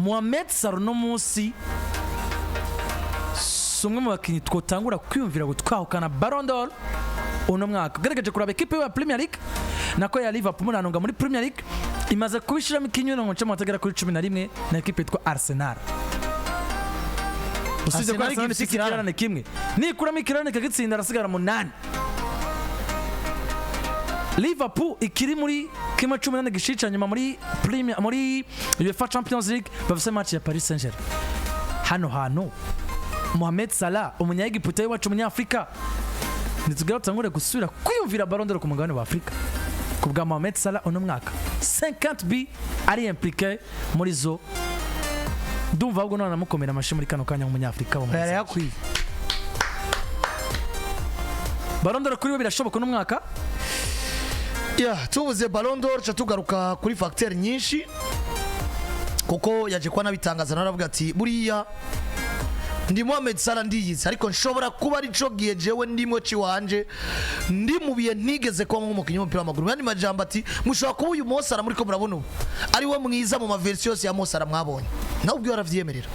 Mohamed Salah uno munsi si umwe mu bakinnyi twotangura kwiyumvira gutwahukana Ballon d'Or uno mwaka. Ugerageje kuraba ekipe ya Premier League, nako ya Liverpool, munanunga, muri Premier League imaze kubishiramo ikinyuranyo cy'amanota agera kuri 11 na ekipe yitwa Arsenal. Usibye ko Arsenal Arsenal ifise ifite ikirarane kimwe, nikuramo ikirarane ikagitsinda, arasigara munani. Liverpool ikiri muri kimwe 18 gishica nyuma muri Premier, muri UEFA Champions League, bafise match ya Paris Saint-Germain. Hano hantu Mohamed Salah, umunyaegiputa w'iwacu, umunyafrika, ntitugera tutangure gusubira kwiyumvira Ballon d'Or ku mugabane wa Afurika ku bwa Mohamed Salah uno mwaka. 50 buts ari impliqué muri zo. Ndumva ahubwo none namukomera amashyi muri kano kanya nk'umunyafurika wo muri Yari yakwiye. Ballon d'Or kuri we birashoboka uno mwaka. Yeah, tuvuze Ballon d'Or ca tugaruka kuri facteur nyinshi, kuko yaje kuba nabitangaza nawe, aravuga ati: "Buriya ndi Mohamed Salah, ndiyizi, ariko nshobora kuba ari co gihe jewe ndimwo ciwanje, ndi mu bihe ntigeze kuba nk'umukinnyi w'umupira w'amaguru." Mu yandi majambo ati: "Mushobora kuba uyu Mo Salah muriko murabona ubu ari we mwiza mu ma version yose ya Mo Salah mwabonye." Nawe ubwiwe aravyemerera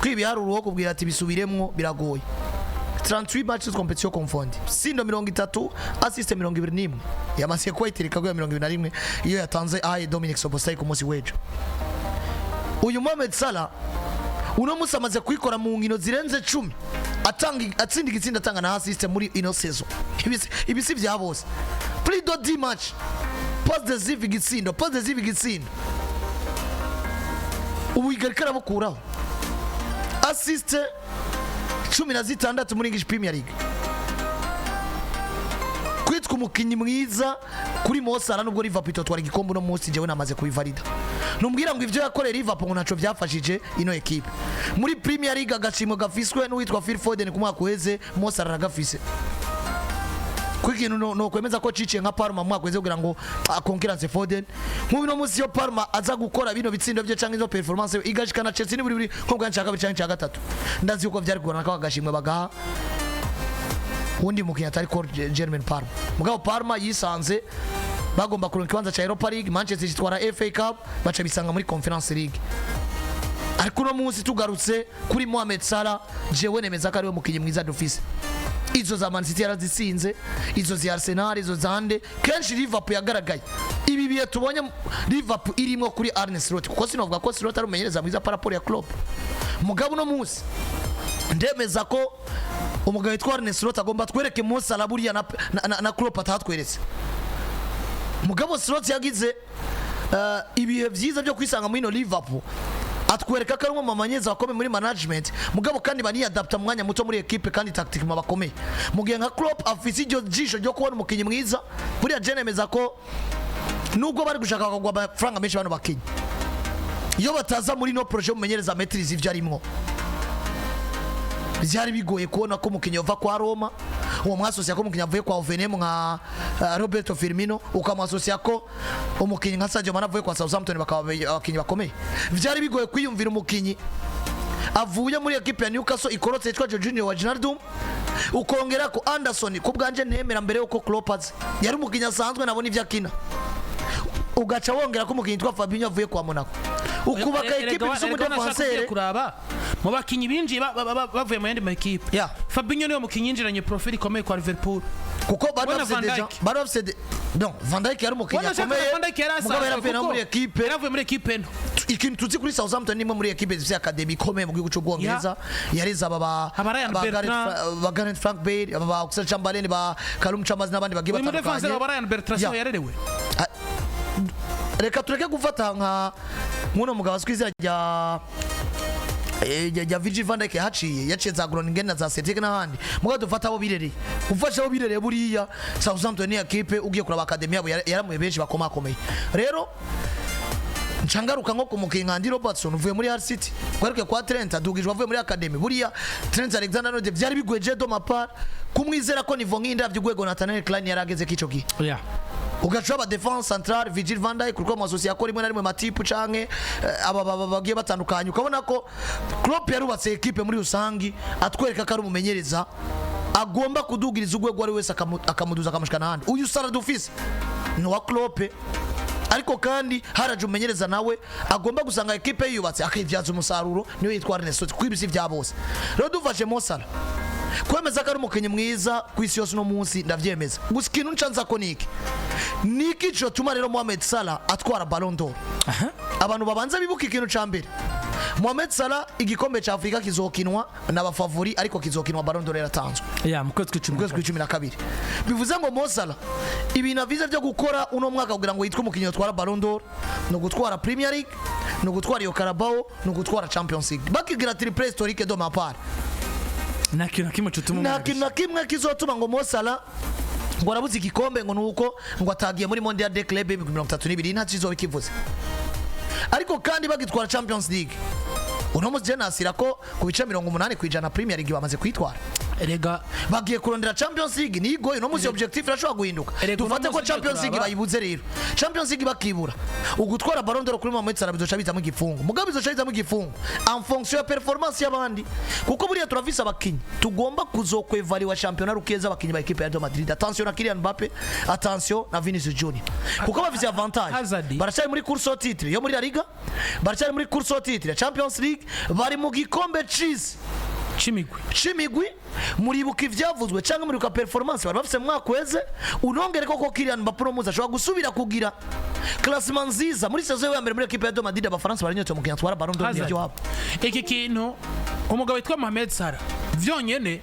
ko ibiharuro wo kubwira ati bisubiremwo biragoye. 38 matches, compétition confondues, sindo 30, assist 21, yamaze kuba itereka ya 21 iyo yatanze aye Dominic Szoboszlai ku munsi w'ejo. Uyu Mohamed Salah uno munsi amaze kuyikora mu nkino zirenze 10, atanga, atsinda igitsinda, atanga na assist muri ino saison. Ibi si vya bose. Plus de 10 match, passe décisive, igitsindo, passe décisive, igitsindo. Ubu igarika arabukuraho assist 16 muri English Premier League. Kwitwa umukinnyi mwiza kuri Mo Salah, nubwo Liverpool itotwara igikombe uno munsi, jewe namaze kubivalida. Numbwira ngo ivyo yakoreye Liverpool ngo ntaco vyafashije ino ekipe muri Premier League. Agashimwe gafiswe n'uwitwa Phil Foden ku mwaka uheze, Mo Salah aragafise. Kuko ikintu no kwemeza ko ciciye nka Palmer mu mwaka uheze kugira ngo concurrence Foden, nk'ubu no munsi yo Palmer aza gukora bino bitsindo bye canke izo performance igashikana Chelsea ni buri nko bwa nshaka kabiri canke cya gatatu, ndazi yuko vyari kugorana ko agashimwe bagaha uwundi mukinnyi atari Cole Jermaine Palmer. Mugabo Palmer yisanze bagomba kuronka ikibanza ca Europa League, Manchester itwara FA Cup, baca bisanga muri Conference League. Ariko uno munsi tugarutse kuri Mohamed Salah, jewe nemeza ko ariwe mukinnyi mwiza dufise. Izo za Man City yarazitsinze, izo za Arsenal, izo za nde, kenshi Liverpool yagaragaye. Ibi bihe tubonye Liverpool irimo kuri Arne Slot, kuko sinovuga ko Slot ari umumenyereza mwiza par rapport ya Klopp, mugabo uno munsi ndemeza ko umugabo witwa Arne Slot agomba twereke Mo Salah buriya na Klopp atatweretse. Mugabo Slot yagize ibihe byiza byo kwisanga muri ino Liverpool, atwereka ko ari umwe mu bamenyereza bakomeye muri management, mugabo kandi baniyadapta mu mwanya muto muri equipe, kandi tactiquement bakomeye, mu gihe nka Klopp afise iryo jisho ryo kubona umukinnyi mwiza. Buriya je nemeza ko nubwo bari gushaka kugwa amafaranga menshi bano bakinyi, iyo bataza muri no projet y'umumenyereza maîtrise ivyo arimwo, byari bigoye kubona ko umukinnyi uva kwa Roma, uwo mwasosiya ko umukinnyi avuye kwa Hoffenheim nka Roberto Firmino, ukamwasosiya ko umukinnyi nka Sadio Mane avuye kwa Southampton, bakaba abakinnyi bakomeye. Byari bigoye kwiyumvira umukinnyi avuye muri ekipe ya Newcastle ikorotse yitwa Georginio Wijnaldum, ukongera ko Anderson, ku bwanje ntemera mbere yuko Klopp aza yari umukinnyi asanzwe, nabona ivyo akina, ugaca wongera ko umukinnyi yitwa Fabinho avuye kwa Monaco, ukubaka ekipe ifise umudefensere. Kuraba mu bakinyi binjiye bavuye mu yandi ma ekipe, Fabinho niwe mukinyi yinjiranye profil ikomeye kwa Liverpool. Kuko bari Ubona bafise Van déjà Dijk. bari bafise non, Van Dijk yari umukinnyi Ubona akomeye, Van Dijk yari mugabo asanzwe yaravuye nawe kuko muri ekipe. Yaravuye muri ekipe nto. Ikintu tuzi kuri Southampton, nimwe muri ekipe zifise academy ikomeye mu gihugu cy'Ubwongereza, yareze aba ba Aba Ryan ba Gareth Bertrand. Ba Gareth Frank Bale, aba ba Oxlade Chamberlain, ba Callum Chambers n'abandi bagiye Uyu mudefenseri batandukanye. wa Ryan Bertrand Yeah. yarerewe. Reka tureke gufata nka nk'uno mugabo azwi izina rya Virgil van Dijk, yahaciye, yaciye za Groningen na za Celtic n'ahandi. Mugabo dufata abo birereye, ufashe abo birereye, buriya Southampton ni ekipe ugiye kuraba academy yabo yaramuye benshi bakomakomeye. Rero ncangaruka nko ku mukinnyi nka Andy Robertson uvuye muri Hull City, garuke kwa Trent adugijwe avuye muri academy. Buriya Trent Alexander-Arnold byari bigoye je de ma part kumwizera ko niveau nk'indavyo urwego Nathaniel Clyne yari ageze k'ico gihe. Ugaca aba défense centrale, Virgil van Dijk, kuko amasosiye akora rimwe na rimwe Matip canke aba bagiye batandukanye, ukabona ko Klopp yarubatse ekipe muri rusangi, atwereka ko ari umumenyereza agomba kudugiriza urwego ari wese, akamuduza, akamushikana ahandi. Uyu Salah dufise ni uwa Klopp. Ariko kandi haraje umumenyereza nawe agomba gusanga ekipe yubatse, akayibyaza umusaruro, niwe yitwa Arne Slot, kuko ibisi vya bose. Rero dufashe Mo Salah, kwemeza ko ari umukinnyi mwiza ku isi yose uno munsi ndavyemeza. Gusa ikintu nca nza ko niki niki cotuma rero Mohamed Salah atwara Ballon d'Or? Abantu babanza bibuka ikintu ca mbere: Mohamed Salah, igikombe ca Afurika kizokinwa n'aba favoris, ariko kizokinwa Ballon d'Or yaratanzwe. Ya, mu kwezi kw'icumi. Mu kwezi kw'icumi na kabiri. Bivuze ngo Mo Salah, ibintu avize byo gukora uno mwaka kugira ngo yitwe umukinnyi atwara Ballon d'Or ni ugutwara Premier League, ni ugutwara iyo Carabao, ni ugutwara Champions League, bakigira triplé historique. De ma part, nta kintu na kimwe cotuma nta umuntu kintu na kimwe kizotuma ngo Mo Salah ngo arabuze igikombe ngo nuko ngo atagiye muri Mondial des Clubs 2032, nta kizoba kivuze. Ariko kandi bagitwara Champions League uno munsi, je nasira ko ku bice 80% Premier League bamaze kwitwara. Erega Bagiye kurondera Champions League, nigoye uno munsi, objectif irashobora guhinduka. Erega uno Dufate ko munsi ugiye Champions League kuraba- bayibuze rero, Champions League bakibura, ugutwara Ballon d'Or kuri Mohamed Salah bizoca bizamo igifungo. Mugabo bizoca bizamo igifungo en fonction ya performance y'abandi, kuko buriya turafise abakinyi tugomba kuzokwevaliwa shampiyona rukeza, abakinyi ba équipe ya Real Madrid. Attention na Kylian Mbappe, attention na Vinicius Junior, kuko bafise avantage. Hazard. Baracyari muri course au titre yo muri La Liga, baracyari muri course au titre ya Champions League, bari mu gikombe c'isi c'imigwi. C'imigwi. Muribuka ivyavuzwe cyangwa muribuka performance bari bafise mu mwaka uheze. Unongere koko Kylian Mbappe uno munsi ashobora gusubira kugira classement nziza muri saison ya mbere muri équipe ya Real Madrid. Abafaransa baranyotse mu atwara Ballon d'Or. Hazard. Nivyo wabo. Iki kintu, umugabo witwa Mohamed Salah vyonyene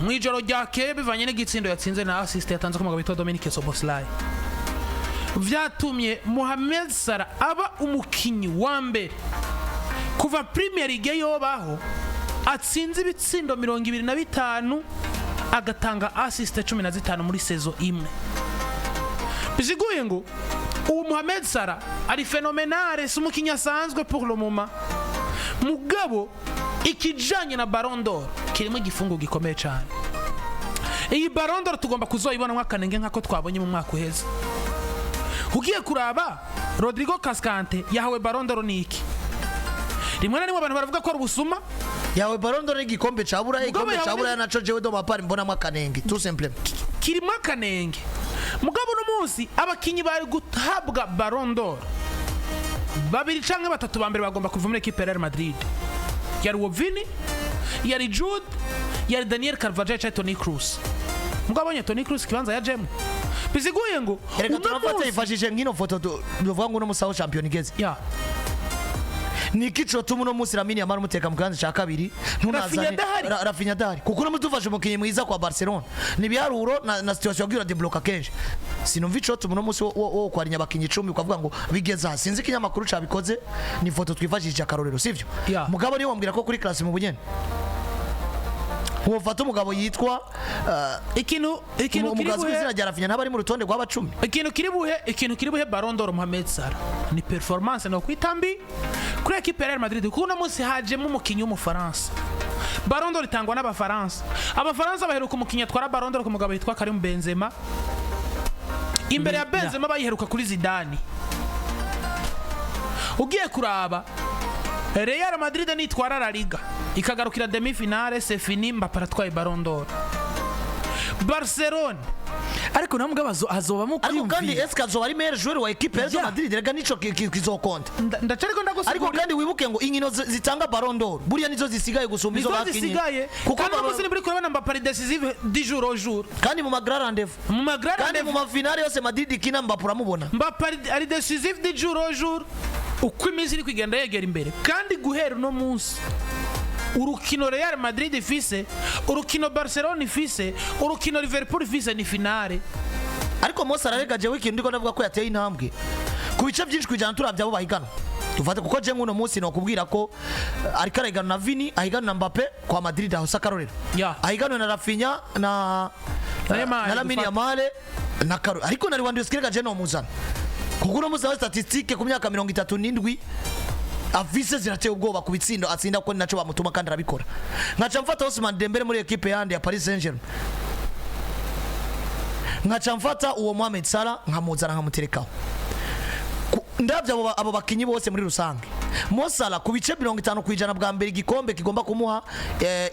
mu ijoro ryakeye, bivanye n'igitsindo yatsinze na assist yatanze ku mugabo witwa Dominic Szoboszlai, vyatumye Mohamed Salah aba umukinyi wa mbere kuva Premier League yobaho atsinze ibitsindo 25, agatanga assist 15 muri saison imwe. Bisiguye ngo ubu Mohamed Salah ari phénoménal, si umukinyi asanzwe pour le moment. Mugabo ikijanye na Ballon d'Or kirimo igifungo gikomeye cyane. Iyi Ballon d'Or tugomba kuzoyibona nk'akanenge, nk'ako twabonye mu mwaka uheze. Ugiye kuraba, Rodrigo Cascante yahawe Ballon d'Or ni iki? Rimwe na rimwe abantu baravuga ko ari ubusuma. Yawe Ballon d'Or n'igikombe ca Buraya. Mugabo Igikombe ca yawe Buraya naco jewe de ma part mbonamo akanenge, tout simplement. Kirimo akanenge. Mugabo uno munsi abakinyi bari guhabwa Ballon d'Or babiri canke batatu ba mbere bagomba kuva muri équipe ya Real Madrid: yari uwo Vini, yari Jude, yari Daniel Carvajal canke Toni Kroos. Mugabo abonye Toni Kroos ikibanza yajemwo, bisiguye ngo Erega uno turafata munsi yifashishije nk'ino foto, tuvuga ngo uno munsi aho champion igeze, ya niki cotuma uno munsi Lamine Yamal umuteka mu kibanza ca kabiri? Raphinha adahari. Raphinha adahari, kuko uno munsi dufashe umukinyi mwiza kwa Barcelona ni ibiharuro na situation yagiye uradebloka kenshi. Sinumva icotuma uno munsi wo kwarinya abakinyi 10 ukavuga ngo bigeze aha. Sinzi ikinyamakuru cabikoze, ni foto twifashishije akarorero, sivyo? Ya. Mugabo niyo wambwira ko kuri classe mu bunyene wofata umugabo yitwa Ikintu kiri umugabo azwi buhe izina rya Raphinha ntaba ari mu rutonde rw'abacumi. Ikintu kiri buhe Ballon d'Or Mohamed Salah ni performance no kwita mbi kuri équipe ya Real Madrid, kuko uno munsi hajemo umukinyi w'umufaransa. Ballon d'Or itangwa n'abafaransa. Abafaransa baheruka umukinyi atwara Ballon d'Or ku mugabo witwa Karim Benzema. Imbere ya Benzema bayiheruka kuri Zidane. Ugiye kuraba, Real Madrid nitwara La Liga ikagarukira demi finale, c'est fini, Mbappé aratwaye Ballon d'Or. Barcelone Ariko namwe hazobamo Ariko kandi kwiyumvira. eske azoba ari meilleur joueur wa équipe ya Real Madrid? Rega nico kizokonta. Ndacariko Ariko ndagusigurira. kandi wibuke ngo inkino zitanga Ballon d'Or buriya nizo zisigaye gusumba izo Nizo bakinye. zisigaye. Kuko Kandi uno munsi muri kurabona Mbappé ari décisive du jour au jour. Kandi mu ma grands rendez-vous, mu ma grands kandi mu ma finale yose Madrid ikina, Mbappé uramubona. Mbappé ari décisive du jour au jour uko iminsi iri kugenda yegera imbere. Kandi guhera uno munsi, urukino Real Madrid ifise, urukino Barcelona ifise, urukino Liverpool ifise, ni finale. Ariko Mo Salah rega, jewe ikintu ndiko ndavuga ko yateye intambwe ku bice byinshi kwijana turabye abo bahiganwa. Dufate kuko je nk'uno munsi nokubwira ko ariko arahigana na Vini, ahigana na Mbappe kwa Madrid, aho sakarorero, ahigana na Raphinha na Na Yamal, na Lamine dufate. Yamal na Karo, ariko na Lewandowski rega je nomuzana, kuko uno munsi aho statistique ku myaka 37 afise zirateye ubwoba ku bitsindo atsinda, kuko ni naco bamutuma kandi arabikora. Nkaca mfata Ousmane Dembele muri équipe yandi ya Paris Saint-Germain, nkaca mfata uwo Mohamed Salah nkamuzana nkamuterekaho. Ndabye abo bakinyi bose muri rusange, Mo Salah ku bice 50% bwa mbere igikombe kigomba kumuha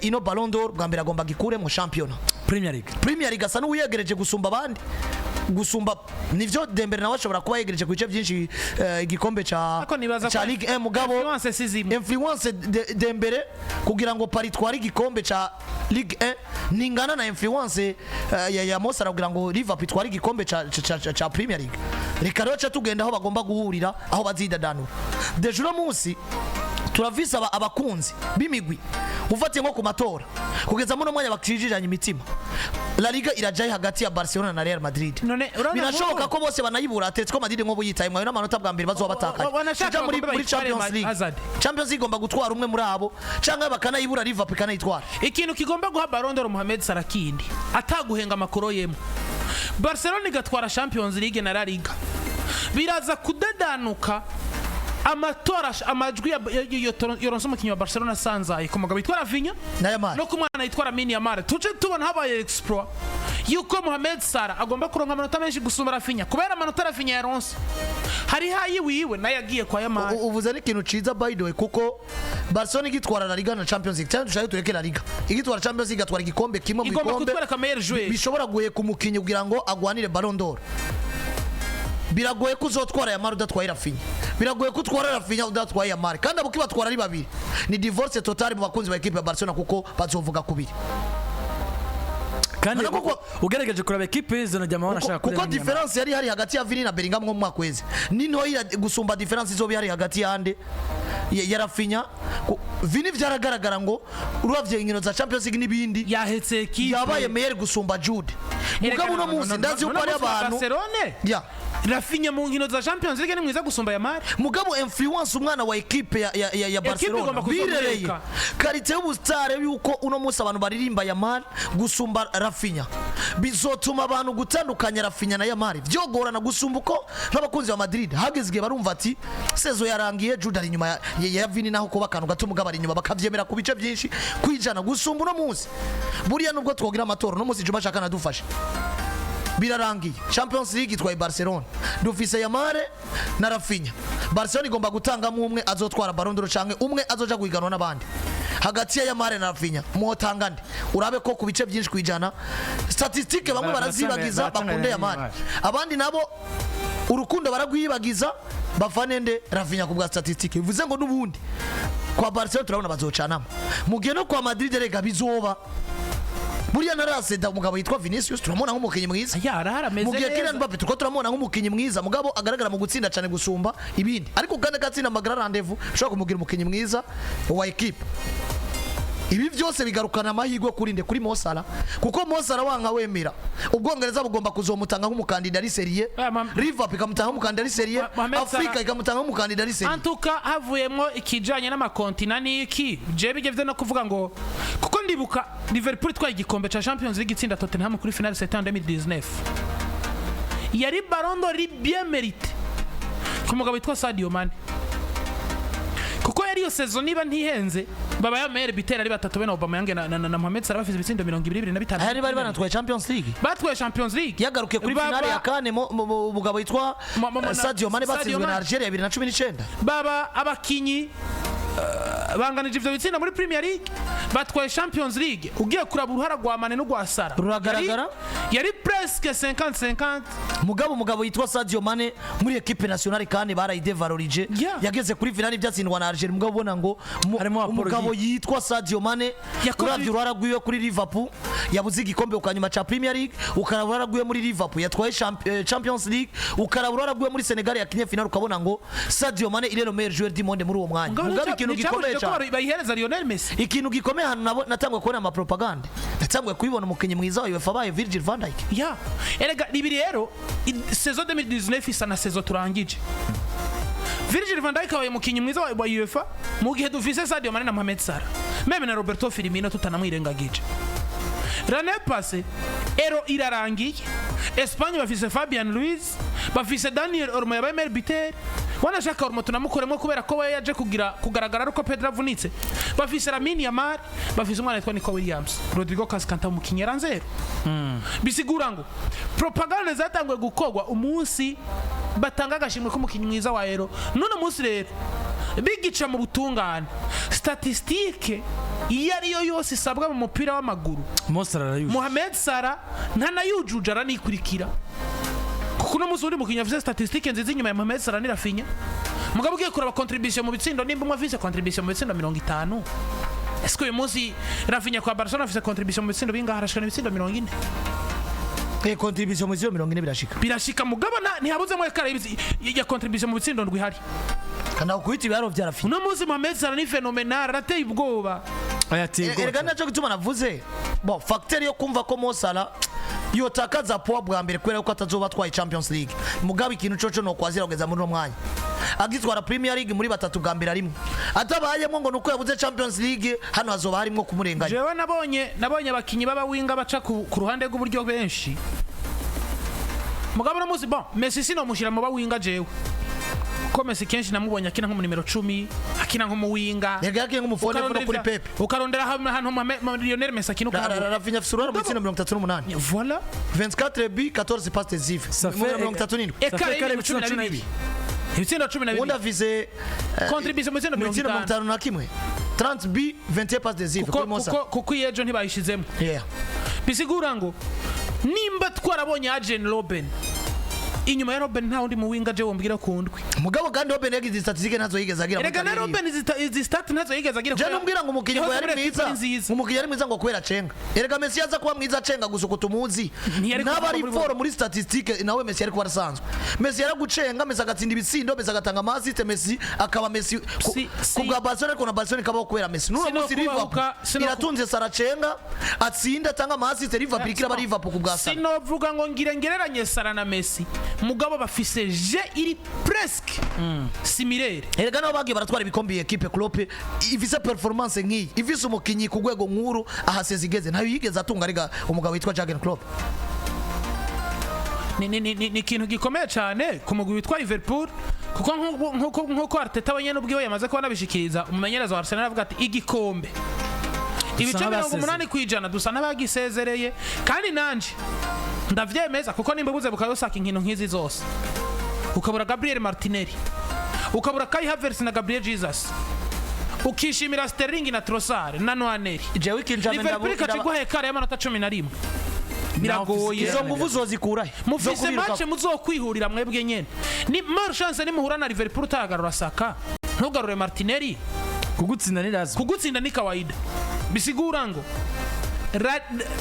ino Ballon d'Or, bwa mbere agomba gikure mu championnat. Premier League. Premier League asa n'uwiyegereje gusumba abandi. Gusumba nivyo, Dembele nawe ashobora kuba yegereje ku bice byinshi igikombe ca Ariko nibaza ca ko Ligue 1, mugabo influence si zimwe. Influence Dembele kugira ngo Paris tware igikombe ca Ligue 1 ningana na influence ya Mo Salah kugira ngo Liverpool itware igikombe ca Premier League. Reka rero ca tugenda aho bagomba guhurira, aho bazidadanura. Déjà uno munsi turavise abakunzi b'imigwi, ufatiye nko ku matora, kugeza muno mwanya bakijijanye imitima. La Liga irajaye hagati ya Barcelona na Real Madrid. None, urabona Birashoboka nk'ubu- ko bose banayibura. Atletico Madrid nk'ubu yitaye mwayo n'amanota bwa mbere bazoba batakaye. Wanashaka Tuja muri bagombe muri bayitware. Champions League. Hazard. Champions League igomba gutwara umwe muri abo, canke bakanayibura, Liverpool ikanayitwara. Ikintu kigomba guha Ballon d'Or Mohamed Salah kindi ataguhenga amakoro yemo, Barcelona igatwara Champions League na La Liga, biraza kudadanuka amatora, amajwi yoronse umukinnyi wa Barcelona asanzaye ku mugabo witwa Raphinha Na Yamal. no ku mwana yitwa Lamine Yamal. Tuje tubona habaye exploit yuko Mohamed Salah agomba kuronka amanota menshi gusumba Raphinha, kubera amanota Raphinha yaronse hari hayi wiwe nayo agiye kwa Yamal. Uvuze n'ikintu ciza, by the way, kuko Barcelona igitwara La Liga na Champions League, cyane dushaka tureke La Liga, igitwara Champions League, igatwara igikombe kimwe mu Igomba bikombe kutwereka meilleur joueur. Bishobora guheka umukinnyi kugira ngo agwanire Ballon d'Or. Biragoye ko uzotwara Yamal udatwaye Raphinha, biragoye ko utwara Raphinha udatwaye Yamal, kandi abo kibatwara ari babiri ni divorce totale mu bakunzi ba équipe ya Barcelona, kuko bazovuga kubiri. Kandi None ugerageje kuraba ekipe zino jya amabona ashaka kuko différence yari hari hagati ya Vini na Bellingham nko mu mwaka weze ni ntoya gusumba différence izoba ihari hagati yande ya Raphinha. Vini vyaragaragara ngo uravye inkino za Champions League n'ibindi Yahetse ekipe. Yabaye meilleur gusumba Jude. Mugabo uno munsi ndazi yuko hari abantu Barcelone ya Raphinha mu nkino za Champions League ni mwiza gusumba Yamal. Mugabo influence umwana wa ekipe ya Barcelona Igomba birereye kuzomwereka. qualité y'ubusitare yuko uno munsi abantu baririmba Yamal gusumba Raphinha, bizotuma abantu gutandukanya Raphinha na Yamal vyogorana gusumba uko nk'abakunzi ba Madrid hageze igihe barumva ati saison yarangiye, Jude ari inyuma ya Vini, naho kuba akantu gato mugabo ari inyuma, bakavyemera ku bice byinshi kwijana gusumba uno munsi. Buriya nubwo twogira amatora uno munsi, Juma ashaka nadufashe, birarangiye, Champions League itwaye Barcelona, dufise Yamal na Raphinha. Barcelona igomba gutangamo umwe azotwara Ballon d'Or canke umwe azoja guhiganwa n'abandi. Hagati ya Yamal na Raphinha mwotanga nde? Urabe ko ku bice byinshi kwijana statistique bamwe barazibagiza baratanga bakunde Yamal, Yamal. Abandi nabo urukundo baragwibagiza bafane nde? Raphinha, ku bwa statistique. Bivuze ngo n'ubundi kwa Barcelona turabona bazocanamo, mu gihe no kwa Madrid rega bizoba. Buriya naraseda umugabo yitwa Vinicius turamubona nk'umukinnyi mwiza. Yarahari ameze Mu gihe Kylian neza. Mbappe turiko turamubona nk'umukinnyi mwiza, mugabo agaragara mu gutsinda cyane gusumba ibindi, ariko kandi agatsinda amagara rendez-vous ushobora kumugira umukinnyi mwiza wa équipe. Ibi byose bigarukana amahirwe kuri nde? Kuri Mo Salah, kuko Mo Salah wanka wemera, Ubwongereza bugomba kuzomutanga nk'umukandida ari sérieux, Ah, Liverpool ikamutanga nk'umukandida ari sérieux, Mohamed Afrika Salah- ikamutanga nk'umukandida ari sérieux. Antuka havuyemo ikijanye n'amakontina n'iki, je bijye no kuvuga ngo kuko ndibuka Liverpool itwaye igikombe ca Champions League, itsinda Tottenham kuri finale, c'était en 2019, yari Ballon d'Or bien mérité ku mugabo witwa Sadio Mane, kuko yari iyo saison, niba ntihenze, baba ya meilleur buteur ari batatu, bene Aubameyang na Mohamed Salah, bafise ibitsindo 25. Aya bari banatwaye Champions League. Batwaye Champions League. Yagarukiye kuri finale ya kane umugabo yitwa Sadio Mane Sadio batsinzwe na Mane. Algeria 2019. Baba abakinyi banganije ivyo bitsinda muri Premier League, batwaye Champions League. Ugiye kuraba uruhara rwa Mane n'urwa Salah Ruragaragara. yari presque 50-50. Mugabo umugabo yitwa Sadio Mane muri équipe nationale kandi barayidevalorije. Yageze kuri finale byatsindwa na Algeria, mugabo ubona ngo Harimo apologie. umugabo yitwa Sadio Mane uravye uruhara rwiwe kuri Liverpool yabuze igikombe ukanyuma ca Premier League, ukaraba uruhara rwiwe muri Liverpool yatwaye Champions League, ukaraba uruhara rwiwe muri Senegal yakinye finale, ukabona ngo Sadio Mane il est le meilleur joueur du monde muri uwo mwanya. Mugabo ikintu gikomeye ko cyane, bayihereza Lionel Messi. Ikintu gikomeye ahantu natanguye kubona amapropagande, natanguye kubibona, umukinnyi mwiza wa UEFA abaye Virgil van Dijk. Ya, erega ibi rero saison 2019 isa na saison turangije. Virgil van Dijk abaye umukinnyi mwiza wa UEFA mu gihe dufise Sadio Mane na Mohamed Salah, même na Roberto Firmino tutanamwirengagije. L'année passée, Euro irarangiye, Espagne bafise Fabian Ruiz, bafise Daniel Olmo yabaye meilleur buteur. Wanashaka Olmo tunamukoremo kubera ko we yaje kugira kugaragara ariko Pedro avunitse. Bafise Lamine Yamal, bafise umwana witwa Nico Williams, Rodrigo Cascante umukinnyi yaranzero. Bisigura ngo propaganda zatanguye gukorwa umunsi batanga agashimwe k'umukinnyi mwiza wa Euro. None munsi rero bigica mu butungane, statistique iyo ariyo yose isabwa mu mupira w'amaguru, Mo Salah arayujuje. Mohamed Salah ntanayujuje, aranikurikira. Kuko uno munsi uri mukinnyi afise statistique nziza inyuma ya Mohamed Salah ni Raphinha. Mugabo ugiye kuraba contribution mu bitsindo, nimba umwe afise contribution mu bitsindo 50, ese uyu munsi Raphinha kwa Barcelona afise contribution mu bitsindo bingahe? Arashikana ibitsindo 40. Contribution mu 40 birashika. Birashika, mugabo ntihabuzemo écart ya contribution mu bitsindo ndwi ihari. Kana ukubita ibiharo vya Raphinha. Uno munsi Mohamed Salah ni phénoménal, arateye ubwoba. Erega nacyo gituma navuze, bon, facteur yo kumva ko Mo Salah yotakaza poids bwa mbere kubera ko atazoba atwaye Champions League, mugabo ikintu coco no kwazira kugeza muri uno mwanya agitwara Premier League muri batatu bwa mbere arimwe atabayemo ngo nuko yabuze Champions League, hano hazoba harimo kumurenganya. Jewe nabonye abakinyi b'abawinga baca ku ruhande rw'uburyo benshi, mugabo uno munsi, bon, Messi sinomushyira mu bawinga jewe, ko Messi kenshi namubonye akina nko mu nimero 10, akina nk'umuwinga. Erega yakiye nk'umufone no kuri Pepe. Ukarondera ahantu Lionel Messi akina ukahabura. Raphinha afise uruhara mu bitsindo 38. Voilà. 24 buts, 14 passes décisives. Ça Mu 37. Écart fait y'ibintu 12, ibitsindo cumi na Ubundi bibiri. afise Contribution mu bitsindo mu mirongo bitsindo mirongo itanu itanu na kimwe, 30 buts, 21 passes décisives kuko kuri Mo Salah. Kuko iyo ejo ntibayishizemo. Bisigura ngo nimba twarabonye Arjen Robben, inyuma ya Robben nta wundi muwinga je wombwira kundwi. Mugabo kandi Robben yagize statistique ntazo yigeze agira muri Erega na carrière yiwe. Robben izi stat ntazo yigeze agira. Je numbwira ngo umukinnyi ngo Yahoze yari muri equipe mwiza, nziza. umukinnyi yari mwiza ngo kubera cenga. Erega Messi yaza kuba mwiza cenga gusa uko tumuzi, Ntiyari naba kuva ari muri fort muri statistique, nawe Messi yari kuba arasanzwe. Messi yaragucenga, Messi agatsinda ibitsindo, Messi agatanga ama assist, Messi akaba Messi ku bwa Barcelona, ariko na Barcelona ikabaho kubera Messi. N'uno Sino munsi Liverpool iratunze Salah, cenga, atsinda, atanga ama assist, Liverpool ikiraba Liverpool ku bwa Salah. Sinovuga ngo ngire ngereranye Salah na Messi, mugabo bafise jeu iri presque similaire. Erega nabo bagiye baratwara ibikombe. Iyi ekipe Klopp ifise performance nk'iyi, ifise umukinyi ku rwego nkuru ahaseze igeze, ntayo yigeze atunga arega umugabo witwa Jurgen Klopp. Ni ikintu gikomeye cyane ku mugwi witwa Liverpool, kuko nk'uko Arteta wenyine ubwiwe yamaze kuba anabishikiriza, umumenyereza wa Arsenal avuga ati igikombe ibice n'abasezeye. 80% dusa n'abagisezereye, kandi nanje ndavyemeza, kuko nimba ubuze Bukayo Saka inkino nk'izi zose, ukabura Gabriel Martinelli, ukabura Kai Havertz na Gabriel Jesus, ukishimira Sterling na Trossard na Nwaneri, Jewe ikinjame Liverpool ikaca iguha écart y'amanota 11, biragoye. Izo nguvu zozikurahe? Mufise match muzokwihurira mwebwe nyene, ni malchance nimuhura na Liverpool utagarura Saka, ntugarure Martinelli. Kugutsinda ni lazima. Kugutsinda ni kawaida. Bisigura ngo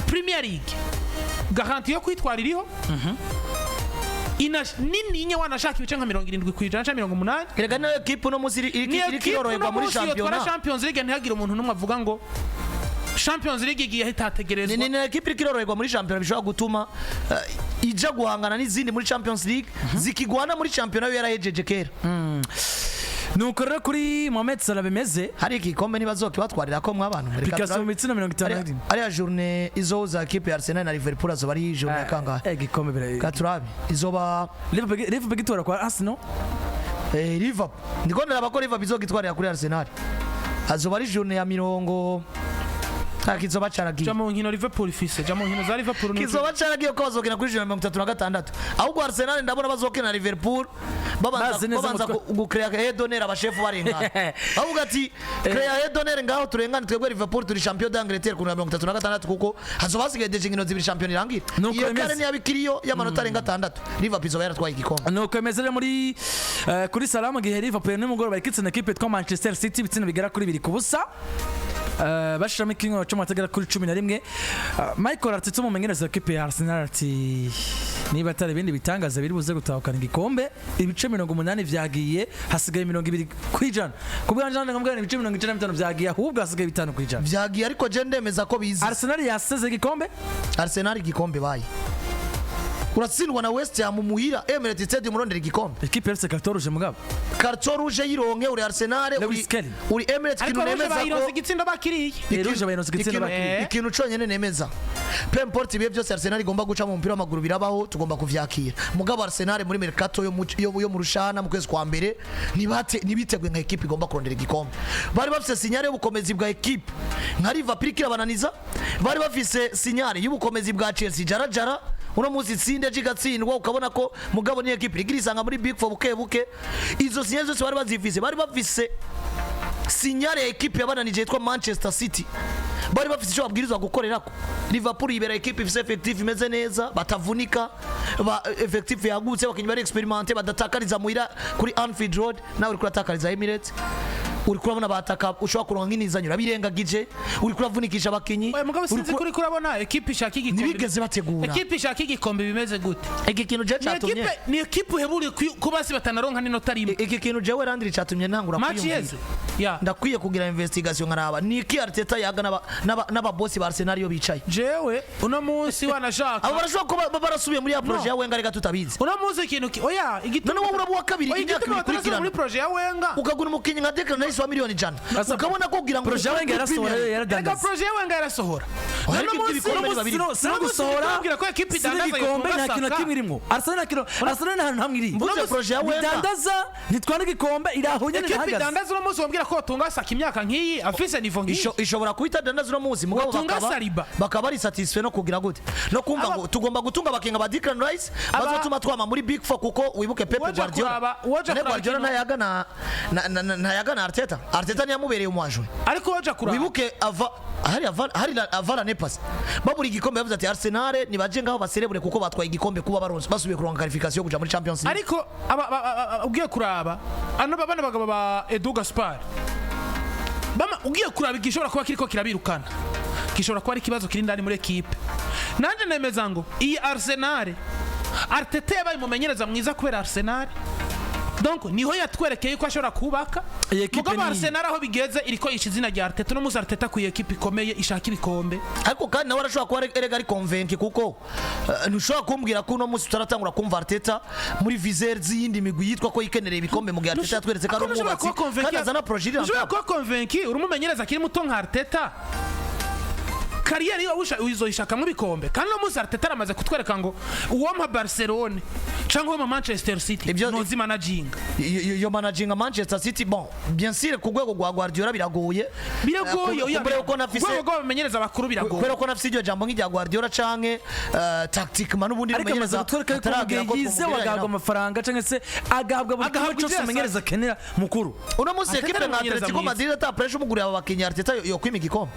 Premier League garantie yo kwitwara iriho nininya, wanashaka ibice nka 70% cyangwa 80. Erega niyo ekipe uno munsi Ni iriko ekipe iroroherwa uno muri munsi yotwara shampiyona. Champions League, ntihagire umuntu n'umwe avuga ngo Champions League igiye itategerezwa. Ni ekipe iriko iroroherwa muri shampiyona, bishobora gutuma ija guhangana n'izindi muri Champions League zikigwana muri shampiyona yo yarahejeje kera. Nuko rero kuri Mohamed Salah bimeze. Hari igikombe ntibazokibatwarira ko mw'abantu mureka Picasso turabe. mu bitsindo 51. Ariya journée izohuza ekipe ya Arsenal na Liverpool azoba ari journée ya kangahe? Igikombe bira Katurabe izoba Liverpool gitora kwa Arsenal. Liverpool, ndiko ndaraba ko Liverpool izogitwarira kuri Arsenal, azoba ari journée ya mirongo, nta kizoba caragiye. Ja mu nkino Liverpool ifise, ja mu nkino za Liverpool Kizoba caragiye ko bazokina kuri journée ya 36. Ahubwo Arsenal ndabona bazokina na Liverpool babanza Bazi neza babanza umutwe. Gucrea haie d'honneur, abashefu barengana bavuga ati créa haie d'honneur ngaho turengane, twebwe Liverpool turi champion d'Angleterre ku 36, kuko hazoba hasigaye déjà inkino zibiri shampiyona irangira. Nuko Iyo bimeze. kare niyo ikiriyo y'amanota arenga atandatu, Liverpool izoba yaratwaye igikombe. Nuko bimeze rero muri kuri Salah, mu gihe Liverpool nimugoroba ikitsinda ekipe yitwa Manchester City ibitsindo bigera kuri 2-0, bashiramo ikinyoro cy'amanota agera kuri 11. Michael Arteta, umumenyereza w'ikipe ya Arsenal, ati niba atari ibindi bitangaza biri buze gutahukana igikombe, ibice 80 vyagiye, hasigaye 20%. Ku bwanje ngamubwira ibice 95 vyagiye, ahubwo hasigaye 5%. Vyagiye, ariko je ndemeza ko bizi. Arsenal yaseze igikombe. Arsenal igikombe baye uratsindwa na West Ham muhira, Emirates Stadium, urondera igikombe. Ekipe yarose carton rouge mugabo. Carton rouge yironke, uri Arsenal, Lewis uri Skelly. uri Emirates. Ariko Ikintu rouge nemeza bayironse ko igitsindo bakiriye. Rouge bayironse igitsindo bakiriye. Ikintu conyene nemeza, peu importe ibihe byose Arsenal igomba guca mu mupira w'amaguru, birabaho, tugomba kuvyakira. Mugabo Arsenal muri mercato yo mu rushana mu kwezi kwa mbere ntibate ntibiteguye nka ekipe igomba kurondera igikombe. Bari bafise signal y'ubukomezi bwa ekipe nka Liverpool kirabananiza, bari bafise signal y'ubukomezi bwa Chelsea jarajara uno munsi itsinde igatsindwa, ukabona ko mugabo ni ekipe igira isanga muri big four buke buke. Izo signal zose bari bazifise, bari bafise Signal ya ekipe yabananije yitwa Manchester City, bari bafite icyo babwirizwa gukorerako. Liverpool yibera ekipe ifise effectif imeze neza, batavunika, ba effectif yagutse, abakinnyi bari expérimentés, badatakariza muhira kuri Anfield Road. Nawe uriko uratakariza Emirates, uriko urabona bataka, ushobora kuronka nk'inizanyo, urabirengagije, uriko uravunikisha abakinyi. Oya, mugabo sinzi uriko kuri kurabona ekipe ishaka igikombe. Ntibigeze bategura. Ekipe ishaka igikombe bimeze gute? Iki kintu je Ni catumye ekipe uheburiye kuba si batanaronka n'inota rimwe. Iki kintu jewe Landry catumye ntangura Match kwiyumvira. iheze ya. Ndakwiye kugira investigation nkaraba ni iki Arteta yaga n'ababosi ba Arsenal iyo bicaye. Jewe uno munsi wanashaka Abo barashobora kuba barasubiye muri ya projet No. ya Wenger, reka tutabizi. Uno munsi ikintu oya, igituma None wowe uraba uwa kabiri Oya, imyaka igituma ibiri batarasubira muri ikurikirana, projet ya Wenger. Ukagura umukinnyi nka Declan Rice wa miliyoni 100, Asa- ukabona ko kugira ngo Projet ya Wenger yarasohora, Premier League. Erega yaradandaza. projet ya Wenger yarasohora. Oya, None ariko munsi iby'ibikombe biba biri. Sino Uno munsi gusohora ndikubwira ko ekipe si idandaza n'igikombe, yotunga nta kintu na Saka. kimwe irimo. Arsenal nta kintu, Arsenal nta hantu hamwe iri. Mvuze projet ya Wenger. Ntidandaza, ntitwara igikombe, iri aho nyene Ekipe ihagaze. idandaza uno munsi wambwira ko watunga Saka imyaka nk'iyi, afise niveau nk'iyi? Ishobora kuba itadandaza uno munsi, mugabo Watunga Saliba. bakaba bari satisfait no kugira gute, no kumva ngo tugomba gutunga abakinga ba Declan Rice bazotuma twama muri Big Four, kuko wibuke Pep Woja Guardiola woja Ne kuraba Guardiola ntayaga na ntayaga na Arteta. Arteta ntiyamubereye umwajwe. Ariko woja kuraba Wibuke ava hari ava hari ava l'année passée babura igikombe, yavuze ati Arsenal nibaje ngaho baserebure kuko batwaye igikombe, kuba baronse basubiye kuronka qualification yo kuja muri Champions League. Ariko ugiye kuraba ano bano bagabo ba Edu Gaspar bama, ugiye kuraba igishobora kuba kiriko kirabirukana, gishobora kuba ari ikibazo kiri indani muri ekipe. Nanjye nemeza ngo iyi Arsenal, Arteta yabaye umumenyereza mwiza kubera Arsenal, donc niho yatwerekeye ko ashobora kubaka. Iyi ekipe Mugabo Arsenal aho bigeze iriko yisha izina rya Arteta. Uno munsi Arteta akwiye ekipe ikomeye ishaka ibikombe. Ariko kandi nawe arashobora kuba erega ari convaincu, kuko ntushobora kumbwira ko uno munsi tutaratangura kumva Arteta muri viseur z'iyindi migwi yitwa ko yikenereye ibikombe, mu gihe Arteta yatweretse ko ari Ariko ntushobora umwubatsi kuba convaincu- kandi azana projet iri Ntushobora rentable. kuba convaincu uri umumenyereza akiri muto nka Arteta, carrière yiwe uzoyishakamwo ibikombe. Kandi uno munsi Arteta aramaze kutwereka ngo uwompa Barcelone cyangwa uwompa Manchester City nozi managinga. Yo managinga Manchester City, bon, bien sûr, ku rwego rwa Guardiola biragoye. Biragoye. Oya, Kumbure ko nafise urwego rw'abamenyereza bakuru biragoye. Kubera ko nafise iryo jambo nk'irya Guardiola canke tactiquement n'ubundi Ariko amaze mumenyereza kutwereka yuko mu ataragera gihe ko yizewe twumugereranya agahabwa nawe. amafaranga cyangwa se agahabwa buri kimwe Agahabwa cyose ibyo umumenyereza akenera mukuru. Uno munsi Arteta ekipe ni nka umumenyereza Atletico mwiza. Madrid ata pressure umuguriye aba bakinnyi, Arteta yokwima igikombe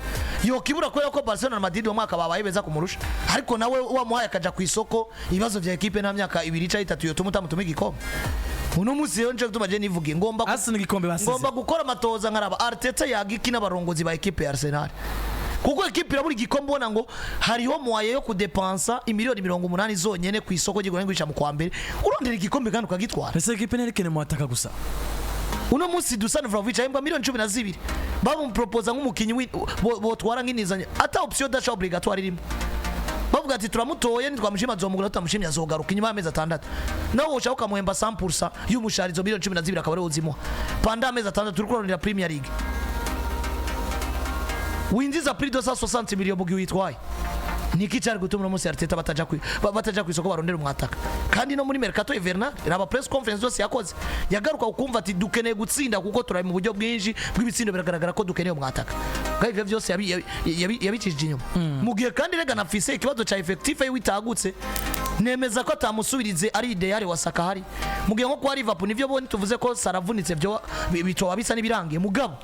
yokibura, kubera ko Barcelona na Madrid uwo mwaka babaye beza kumurusha. Ariko nawe wamuhaye akaja ku isoko, ibibazo vya ekipe nta myaka 2 canke 3 yotuma utamutuma igikombe. Uno munsi rero nico gituma je nivugiye ngomba Arsenal igikombe basize. Ngomba gukora amatoza nkaraba Arteta yaga iki n'abarongozi ba ekipe ya Arsenal, kuko ekipe irabura igikombe, ubona ngo hariho moyen yo kudepansa imiliyoni 80 zonyene ku isoko ry'igura n'igurisha mu kwa mbere, urondera igikombe kandi ukagitwara. Ese ekipe ntiyerekene mu ataka gusa? Uno munsi Dusan Vlahovic ahembwa miliyoni 12, bamupropoza nk'umukinnyi botwara nk'inizanyo, ata option d'achat obligatoire irimo. Bavuga ati turamutoye, nitwamushima azomugura, tutamushimye azogaruka inyuma y'amezi 6. Nawe woshaka ukamuhemba 100% y'umushahara, izo miliyoni 12 akaba ariwo uzimuha pendant amezi 6. Turi kurondera Premier League, winjiza plus de 160 millions mu gihe uyitwaye. Niki cyari gutuma uno munsi Arteta bataja ku isoko barondera umwataka? Kandi no muri mercato hivernal, raba press conference zose yakoze, yagaruka ukumva ati dukeneye gutsinda kuko turi mu buryo bwinshi bw'ibitsindo, biragaragara ko dukeneye umwataka. Kandi ivyo byose yabicishije inyuma, mu gihe kandi rega nafise ikibazo ca effectif yiwe itagutse. Nemeza ko atamusubirize ari idéal wa Saka hari mu gihe nko kwa Liverpool nivyo boni tuvuze ko Saravunitse, byo bitoba bisa n'ibirangiye, mugabo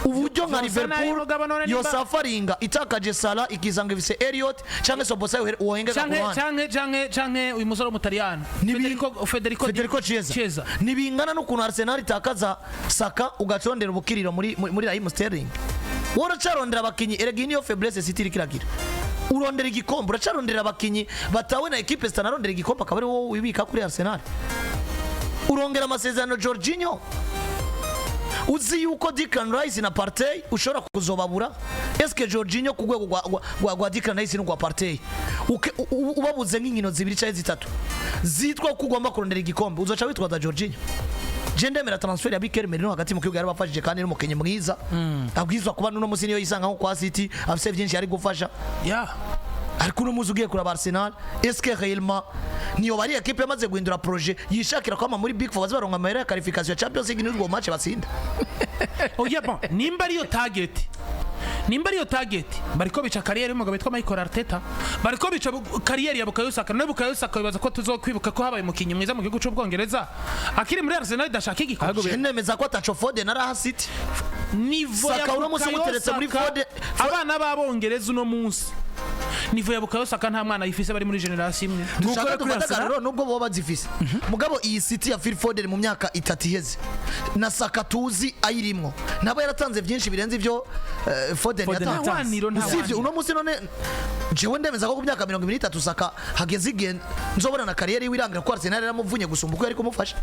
uburyo nka Vyose nabi, Liverpool mugabo none yo safaringa itakaje Salah ikizanga ifise Elliot canke Szoboszlai wohengeka ku Canke ruhande. canke uyu musore w'umutaliyani Federico Federico Chiesa. Chiesa. Ntibingana n'ukuntu Arsenal itakaza Saka ugacondera ubukiriro muri Raheem Sterling. Wowe uracarondera abakinyi, erega iyi niyo faiblesse City iriko iragira. Urondera igikombe, uracarondera abakinyi batawe na ekipe zitanarondera igikombe, akaba ari wowe wibika kuri Arsenal. Urongera amasezerano Jorginho, uzi yuko Declan Rice na Partey ushobora kuzobabura. Eske Jorginho ku rwego rwa Declan Rice n'urwa Partey, ubabuze nk'inkino zibiri cyangwa zitatu zitwa ko ugomba kurondera igikombe, uzoca witwaza Jorginho? Je ndemera transfer ya Mikel Merino hagati mu kibuga, yarabafashije kandi n'umukinnyi mwiza abwirizwa kuba n'uno munsi niyo yisanga nko kwa City afise byinshi yari gufasha. Ariko uno munsi ugiye kuraba Arsenal, est-ce que réellement niyo bari ekipe yamaze guhindura projet yishakira kwama muri Big Four, baze baronka amahera ya qualification ya Champions League n'urwo match batsinda? Oya, bon, nimba ariyo target, bariko bica carrière y'umugabo witwa Michael Arteta, bariko bica carrière ya Bukayo Saka. Nawe Bukayo Saka bibaza ko tuzokwibuka ko habaye umukinnyi mwiza mu gihugu c'Ubwongereza akiri muri Arsenal idashaka igikombe. Je nemeza ko ataco Foden araha City. Niveau ya Saka uno munsi Bukayo umuteretse muri Saka, abana b'abongereza uno munsi, niveau ya Bukayo Saka nta mwana yifise bari muri génération imwe. Dushaka Gukora kuri dufate Arsenal? akarorero, nubwo boba bazifise, mugabo iyi City ya Phil Foden mu myaka 3 iheze na Saka tuzi ayirimwo, nabo yaratanze byinshi birenze ivyo Foden Foden yatanze. Nta waniro, nta Usibye waniro. uno munsi none jewe ndemeza ko ku myaka 23 Saka hageze igihe nzobona na carrière yiwe irangira, ko Arsenal yaramuvunye gusumba uko yari kumufasha.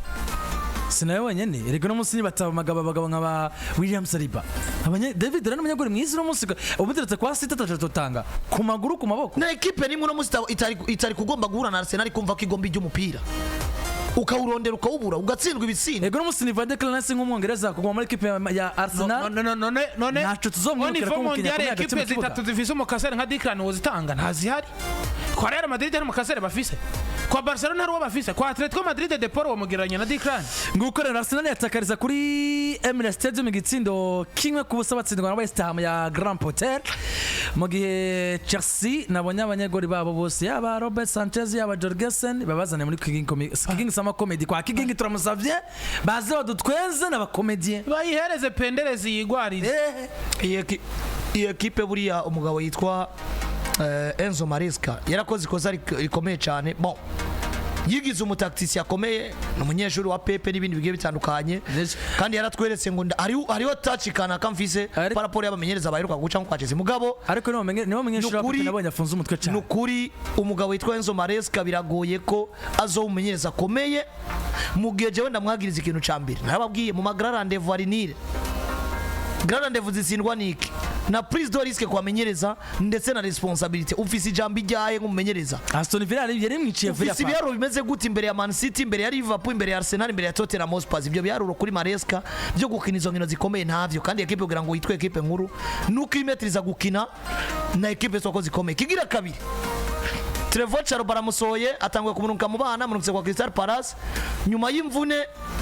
Si nawe wenyene erega, uno munsi nibataba abagabo nka ba William Saliba, David Raya n'umunyagori mwiza uno munsi, umuteretse kwa City ataco totanga ku maguru, ku maboko. Na ekipe nimwe uno munsi itari kugomba guhura na Arsenal kumva ko igomba ijya umupira ukawurondera ukawubura, ugatsindwa ibitsindo. Ego, uno munsi ni Declan Rice nk'umwongereza kuguma muri ekipe ya Arsenal. None Ntaco tuzomwirukira ko niveau umukinnyi mondiale akomeye hagati mu ekipe kibuga. zitatu zifise umukasere nka Declan wozitanga ntazihari. Kwa Real Madrid hari umukasere bafise, kwa Barcelona hari uwo bafise, kwa Atletico Madrid De Paul womugereranya na Declan? Nguko rero Arsenal yatakariza kuri Emirates Stadium igitsindo 1-0, batsindwa na West Ham ya Graham Potter, mu gihe Chelsea nabonye abanyegori babo bose, yaba Robert Sanchez, yaba Jorgensen, babazane muri King Summer Comedy kwa Kigingi, turamusavye baze badutwenze n'abakomedien. Bayihereze penderezi yigwarize. Iyi ekipe buriya umugabo yitwa Enzo Maresca yarakoze ikosa rikomeye cyane. Bon, yigize umutacticien akomeye, ni umunyeshuri wa Pepe n'ibindi bigiye bitandukanye, kandi yaratweretse ngo hariho touch kanaka mfise par rapport y'abamenyereza baheruka guca nko kwa Chelsea, mugabo Ariko niwe munyeshuri wa Nukuri- Pepe nabonye afunze umutwe cyane. Nukuri umugabo witwa Enzo Maresca biragoye ko azoba umumenyereza akomeye mu gihe jewe ndamwagiriza ikintu ca mbere narababwiye mu ma grand rendez-vous arinire. Grand rendez-vous zitsindwa niki? Na prise de risque kwamenyereza ndetse na responsabilité. Ufise ijambo ijyaye nk'umumenyereza. Aston Villa yari mwiciye Villa. Ufise ibiharuro bimeze gute imbere ya Man City, imbere ya Liverpool, imbere ya Arsenal, imbere ya Tottenham Hotspur? Ibyo biharuro kuri Maresca byo gukina izo nkino zikomeye ntavyo, kandi ekipe kugira ngo yitwe ekipe nkuru nuko imetiriza gukina na ekipe soko zikomeye. Kigira kabiri, Trevoh Chalobah baramusohoye, atanguye kumunuka mu bana, amurutse kwa Crystal Palace nyuma y'imvune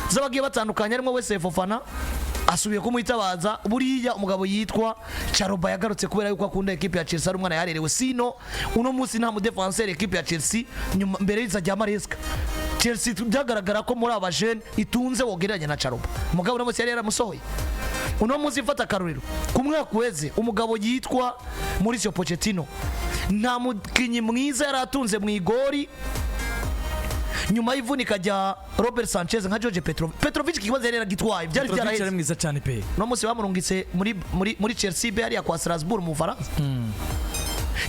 z'abagiye batandukanye harimo Wesley Fofana, asubiye kumwitabaza. Buriya umugabo yitwa Chalobah yagarutse kubera yuko akunda ekipe ya Chelsea, ari umwana yarerewe. Sino uno munsi nta mudefenseur ekipe ya Chelsea nyuma mbere y'iza rya Maresca, Chelsea byagaragara ko muri aba jeune itunze wogereranya na Chalobah, umugabo uno munsi yari yaramusohoye. Uno munsi mfata akarorero ku mwaka uheze, umugabo yitwa Mauricio Pochettino nta mukinnyi mwiza yari atunze mu igori nyuma y'ivunika rya Robert Sanchez nka George Petrovic. Petrovic ikibazo yari yaragitwaye, byari Petrovic yari byaraheze. mwiza cyane pe. Uno munsi bamurungitse muri Chelsea be hariya kwa Strasbourg mu Bufaransa.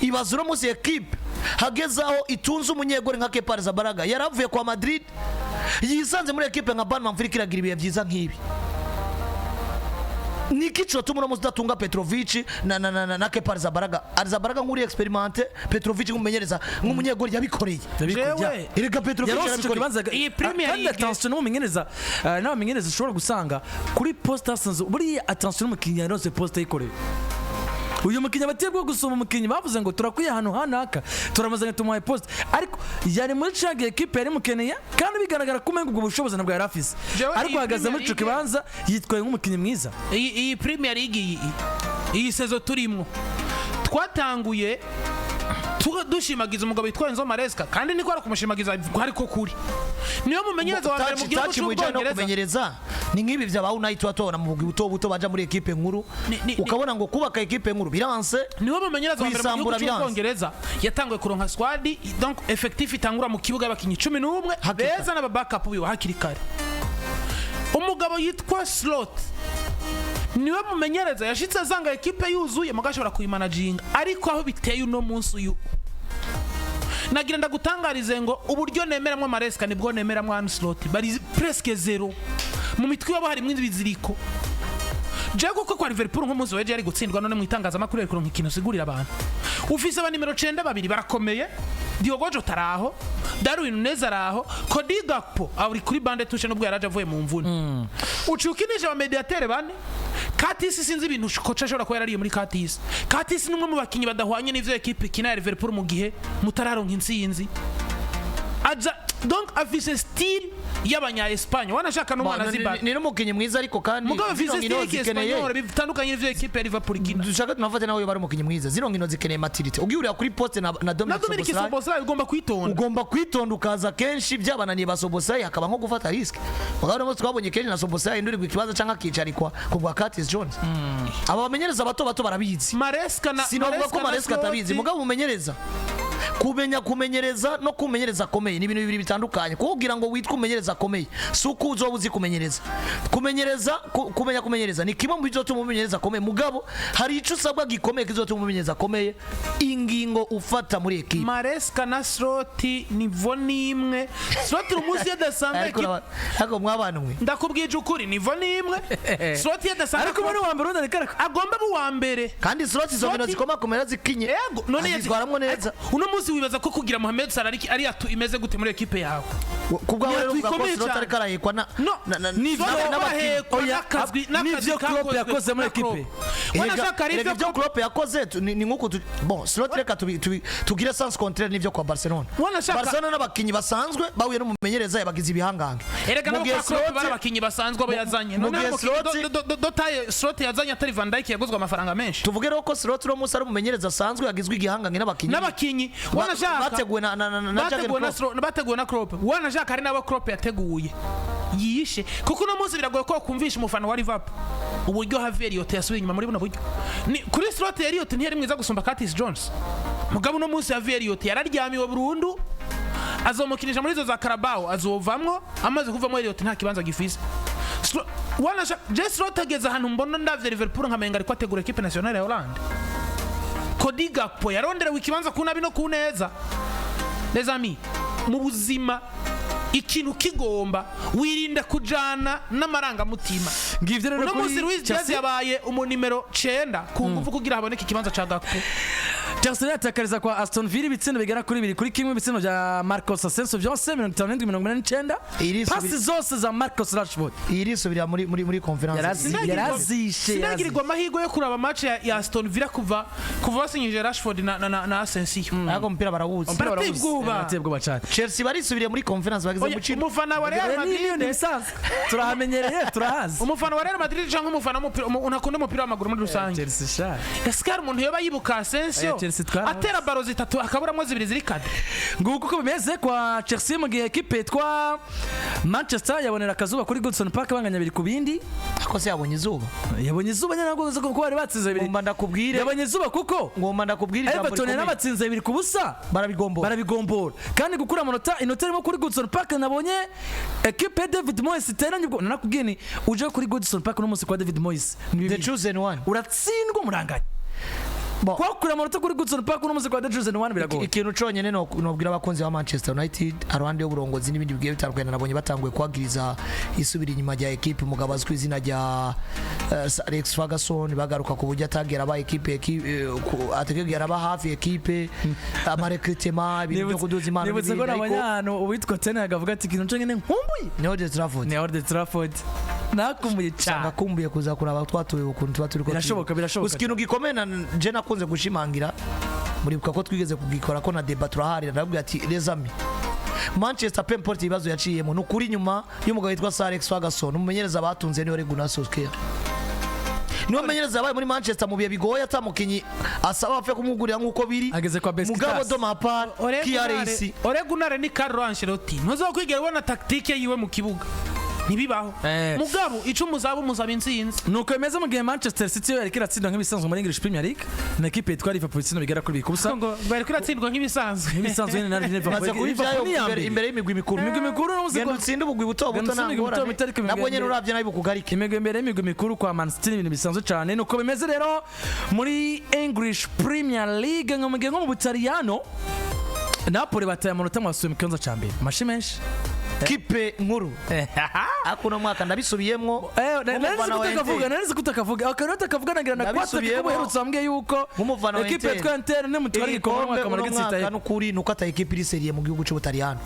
Ibaza uno munsi ekipe hageze aho itunze umunyegori nka Kepa Arrizabalaga yaravuye kwa Madrid, yisanze muri ekipe nka Bournemouth iriko iragira ibihe byiza nk'ibi. Niki cotuma uno munsi udatunga Petrovic na Kepa Arrizabalaga? Arrizabalaga nk'uri expérimenté, Petrovic nk'umumenyereza, nk'umunyegori yabikoreye. Jewe Erega Petrovic Yaronse ico yarabikoreye. kibanza. Iyi Premier Kandi League- attention, n'umumenyereza, n'abamenyereza ushobora gusanga kuri poste asanzwe, buriya attention, n'umukinnyi yaronse poste yikoreye. Uyu mukinnyi abatiye bwo gusoma umukinnyi bavuze ngo turakwiye ahantu hanaka, turamuzanye, tumuhaye poste, ariko yari muri caga ekipe yari mukeneye, kandi bigaragara ko umenga ubwo bushobozi ntabwo yari afise, Jewe ariko iyi ahagaze muri ico Premier League- kibanza yitwaye nk'umukinnyi mwiza. Iyi Premier League, iyi saison turimwo, twatanguye dushimagiza umugabo witwa Enzo Maresca, kandi niko ari kumushimagiza ariko kuri niyo mumenyereza wa mbere mu gihugu Taci mu bijyanye no cy'Ubwongereza. kumenyereza ni nk'ibi bya ba Unai tuba tubona mu bugwi buto buto baja muri ekipe nkuru, ukabona ngo kubaka ekipe nkuru biranse. Niwe mumenyereza wa mbere mu gihugu Kuyisambura biranze. cy'Ubwongereza yatanguye kuronka squad, donc effectif itangura mu kibuga y'abakinyi 11 Hakiri kare. beza n'aba backup biwe hakiri kare. Umugabo yitwa Slot niwe mumenyereza yashitse asanga ekipe yuzuye, muga ashobora kuyimanaginga. Ariko aho biteye uno munsi, uyu nagira ndagutangarize ngo uburyo nemeramwo Maresca nibwo nemeramwo Arne Slot, bari presque zéro mu mitwe yabo, harimwo ibiziriko. Jewe kuko kwa Liverpool nk'umunsi w'ejo yari gutsindwa, none mu itangazamakuru yari kuronka ikintu usigurira abantu. Ufise aba nimero 9 babiri barakomeye, Diogo Jota araho, Darwin Nunez araho, Cody Gakpo ari kuri banc de touche nubwo yaraje avuye mu mvune. Uciye ukinisha aba médiateur bane. Curtis, sinzi ibintu coach ashobora kuba yarariye muri Curtis. Curtis ni umwe mu bakinyi badahwanye n'ivyo ekipe ikina ya Liverpool mu gihe mutararonka intsinzi. Aja Donc afise style y'abanya Espagne, wanashaka n'umwana ziba Ni n'umukinnyi mwiza, ariko kandi mugabo afise zino nkino style zikeneye y'Espagnol bitandukanye n'ivyo ekipe ya Liverpool ikina. Dushaka tunafate nawe bari umukinnyi mwiza, zino nkino zikeneye maturité. Ugiye ureba kuri poste na na Dominic Dominic Szoboszlai, Szoboszlai ugomba kwitonda. Ugomba kwitonda, ukaza kenshi byabananiye ba Szoboszlai, hakaba nko gufata risque. Mugabo nabo twabonye kenshi na Szoboszlai hindurirwa ikibanza cyangwa akicarikwa ku bwa Curtis Jones. Aba bamenyereza bato bato barabizi. Maresca na Sinavuga ko na Maresca atabizi, Slot. mugabo umumenyereza, kumenya kumenyereza no kumenyereza akomeye ni ibintu bibiri bitandukanye. Kugira ngo witwe umumenyereza akomeye si uko uzoba uzi kumenyereza. Kumenyereza, kumenya kumenyereza ni kimwe mu bizotuma umumenyereza akomeye, mugabo hari icyo usabwa gikomeye kizotuma umumenyereza akomeye: ingingo ufata muri ekipe. Maresca na Slot niveau nimwe. Slot umunsi yadasanga Ariko ariko mwabana mwe, ndakubwije ukuri, niveau nimwe. Slot yadasanga Ariko muri wa mbere undi ariko agomba aba uwa mbere. Kandi Slot izo nkino zikomakomera zikinye Ego, none azitwaramwo neza. Uno munsi wibaza ko kugira Mohamed Salah ari atu imeze gute muri ekipe yawe? Ku bwawe rero uvuga ko Ikomeye Slot cyane. ariko arahekwa na No, Nivyo n'abakinnyi. Oya, n'akazwi n'akazi nivyo Klopp kakozwe yakoze muri na Klopp. ekipe. Wanashaka ari Erega ivyo ibyo Klopp yakoze ni nkuko bon, Slot reka tugire sens contraire n'ivyo kwa Barcelona. Barcelona n'abakinyi basanzwe bahuye n'umumenyereza yabagize ibihangange. Erega Mu nabo gihe kwa Klopp Slot bari abakinyi basanzwe abo yazanye. mu None gihe umukinyi Slot dotaye Slot yazanye atari Van Dijk yaguzwe amafaranga menshi. Tuvuge rero ko Slot uno munsi ari umumenyereza asanzwe yagizwe igihangange n'abakinyi N'abakinyi, wanashaka bateguwe na Jurgen bateguwe na Klopp. Bateguwe na Klopp, wanashaka hari n'abo Klopp yateguye yishe, kuko uno munsi biragoye ko wakumvisha umufana wa Liverpool uburyo Harvey Elliott yasubiye inyuma muri buno buryo. Ni kuri Slot, Elliott ntiyari mwiza gusumba Curtis Jones, mugabo uno munsi Harvey Elliott yararyamiwe burundu. Azomukinisha muri izo za Carabao, azovamwo. Amaze kuvamo, Elliott nta kibanza gifise. Je Slot ageze ahantu mbona ndavye Liverpool nkamenga ariko ategura équipe nationale ya Hollande. Cody Gakpo yaronderewe ikibanza ku nabi no ku neza. Les amis, mu buzima ikintu kigomba wirinda kujana n'amarangamutima. Ngivyo rero Uno munsi kuri Luis Diaz Chelsea. yabaye umunimero 9 ku nguvu kugira haboneke ikibanza ca Gakpo. Chelsea yatakariza kwa Aston Villa ibitsindo bigera kuri 2-1, ibitsindo bya Marcos Asensio byose, 57, 89. Pasi zose za Marcus Rashford. Irisubira muri conference. Yarazishe. Sinagirirwa amahirwe yo kuraba match ya Aston Villa kuva basinyije Rashford na Asensio. Ariko umupira barawuzi. Barateye ubwoba. Barateye ubwoba cyane. Chelsea barisubiriye muri conference, bageze Oya, mu kino. umufana wa Real Ni Madrid ibisanzwe, turahamenyereye, turahazi. Umufana wa Real Madrid cyangwa umufana w'umupira unakunda umupira w'amaguru muri rusange, Chelsea sha. ese hari umuntu yoba yibuka Asensio Oya, Chelsea twarabuze. atera baro zitatu akaburamo zibiri ziri kade? Nguko uko bimeze kwa Chelsea, mu gihe ekipe yitwa Manchester yabonera akazuba kuri Goodison Park, banganya 2-2. Ako se yabonye izuba? Yabonye izuba nyine, ntabwo kuko bari batsinze bibiri. Ngomba ndakubwire. Yabonye izuba kuko Ngomba ndakubwire ijambo Everton rikomeye. yanabatsinze 2-0. Barabigombora. Barabigombora, kandi gukura amanota inota irimo kuri Goodison Park, nabonye ekipe ya David Moyes iteranye ubwo. Nanakubwiye ni uje kuri Goodison Park uno munsi kwa David Moyes ni The bibi. Chosen One. Uratsindwa umuranganya. Bon. Kwakura amanota kuri Goodison Park uno munsi kwa The Chosen One biragoye. Ikintu conyene nobwira abakunzi ba Manchester United, aruhande y'uburongozi n'ibindi bigiye bitandukanye, nabonye batanguye kwagiriza isubira inyuma rya ekipe umugabo azwi ku izina rya Sir Alex Ferguson, bagaruka ku buryo atagera aba ekipe ategera aba hafi ekipe, amarecrutement, ibintu byo kuduza impano Nibutse ko n'ibindi, nabonye ariko ahantu uwitwa Ten Hag avuga ati ikintu conyene nkumbuye ni Old Trafford. Ni Old Trafford, nakumbuye Usanga cyane. akumbuye kuza kuraba twatuye ukuntu tuba turi ko Birashoboka, birashoboka. Gusa ikintu gikomeye na je nakunze gushimangira, muribuka ko twigeze kugikora ko na débat turaharira, ndababwira ati: "Les amis, Manchester, peu importe ibibazo yaciyemo, ni ukuri nyuma y'umugabo witwa Sir Alex Ferguson, umumenyereza batunze ni Ole Gunnar Solskjaer. Niwe mumenyereza yabaye muri Manchester mu bihe bigoye, atamukinyi asaba bapfe kumugurira nk'uko biri." Ageze kwa Besiktas. Mugabo de ma part KRC Ole Gunnar ni Carlo Ancelotti, ntuzokwigera ubona tactique yiwe mu kibuga, ntibibaho. Mugabo ico umuzaba umuzaba intsinzi. Nuko bimeze, mu gihe Manchester City yo yariko iratsindwa nk'ibisanzwe muri English Premier League na ekipe yitwa Liverpool ibitsindo bigera kuri 2-0. Ngo bari kwiratsindwa nk'ibisanzwe. Nk'ibisanzwe nyine na Liverpool. Maze kuba Liverpool ibyayo ni iya mbere. imbere y'imigwi mikuru. Imigwi mikuru no Genda utsinde ubugwi buto Genda buto, utsinde nta imigwi buto ngorane. buto, ariko imigwi Nabwo nyene imbere uravye nabi bukugarike. Imigwi imbere y'imigwi mikuru kwa Man City ni ibintu bisanzwe cyane. Nuko bimeze rero muri English Premier League, nka mu gihe nko mu Butaliyano Napoli bataye amanota mu basubiye mu kibanza cya mbere, amashi menshi. Kipe nkuru ariko uno mwaka ndabisubiyemwo. Nari Nk'umufana wa Inter. nari kutakavuga akanota kavuga nagira na kwata Ndabisubiyemo. kuko uherutse wambwiye yuko Nk'umufana wa ekipe Inter. yitwa Inter nimutwara igikombe Igikombe mwaka uno muragitsitaye. mwaka n'ukuri nuko ata ekipe iri sérieux mu gihugu c'Ubutaliyano.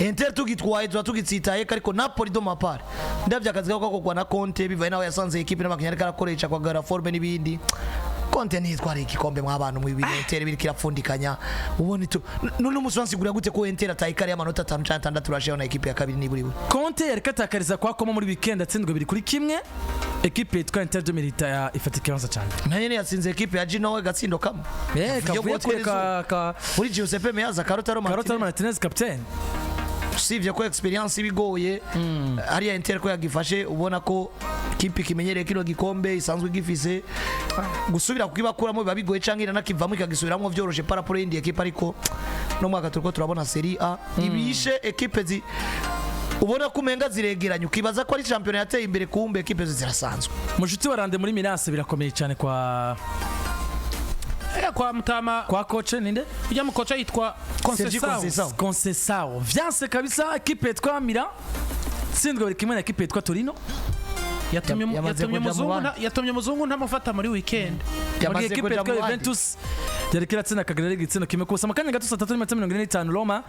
Inter tugitwaye tuba tugitsitaye, ariko Napoli, de ma part, ndavye akazi kako kakogwa na Conte, bivaye naho yasanze ekipe n'abakinnyi ariko arakoresha kwa gara forme n'ibindi. Conte ntitwara igikombe mw'abantu mu ibintu Inter biriko irapfundikanya. Ubona itu none umunsi wansigurira gute ko Inter atayikari y'amanota 5 canke 6 urasheho na ekipe ya kabiri niburi buri? Conte yariko atakariza kwa Como muri weekend, atsinzwe 2-1. Ekipe yitwa Inter de Milita ifata ikibanza cyane. Nayo nyene yatsinze ekipe ya Genoa gatsindo kamwe. Eh, Kavuye kavuye kure gutera ka muri Giuseppe Meazza, Karotaro Carota Martinez. Martinez captain. Usibye ko experience ibigoye hariya, Inter ko yagifashe ubona ko kipe kimenyereye kino gikombe isanzwe gifise, gusubira kukibakuramo biba bigoye canke iranakivamo ikagisubiramo vyoroshe par rapport y'indi ekipe. Ariko no mwaka turiko turabona Serie A ibishe ekipe zi ubona ko umenga ziregeranye, ukibaza ko ari championnat yateye imbere, kumbe ekipe zo zirasanzwe. Mushuti wa Rande muri Milan birakomeye cyane kwa Kwa mutama. Kwa coach ninde? Ujya mu koca yitwa Sergio Conceição. Conceição. Conceição vyanse kabisa. Ekipe yitwa Milan tsindwa 2-1 na ekipe yitwa Torino. Yatumye Yamaze yatumye kuja mu muzungu bandi. Yatumye muzungu ntamufata muri weekend. Muri Yamaze ekipe kuja yitwa mu bandi. Juventus yariko iratsinda Cagliari igitsina 1-0. Mu kanya gato, saa 3:45, Roma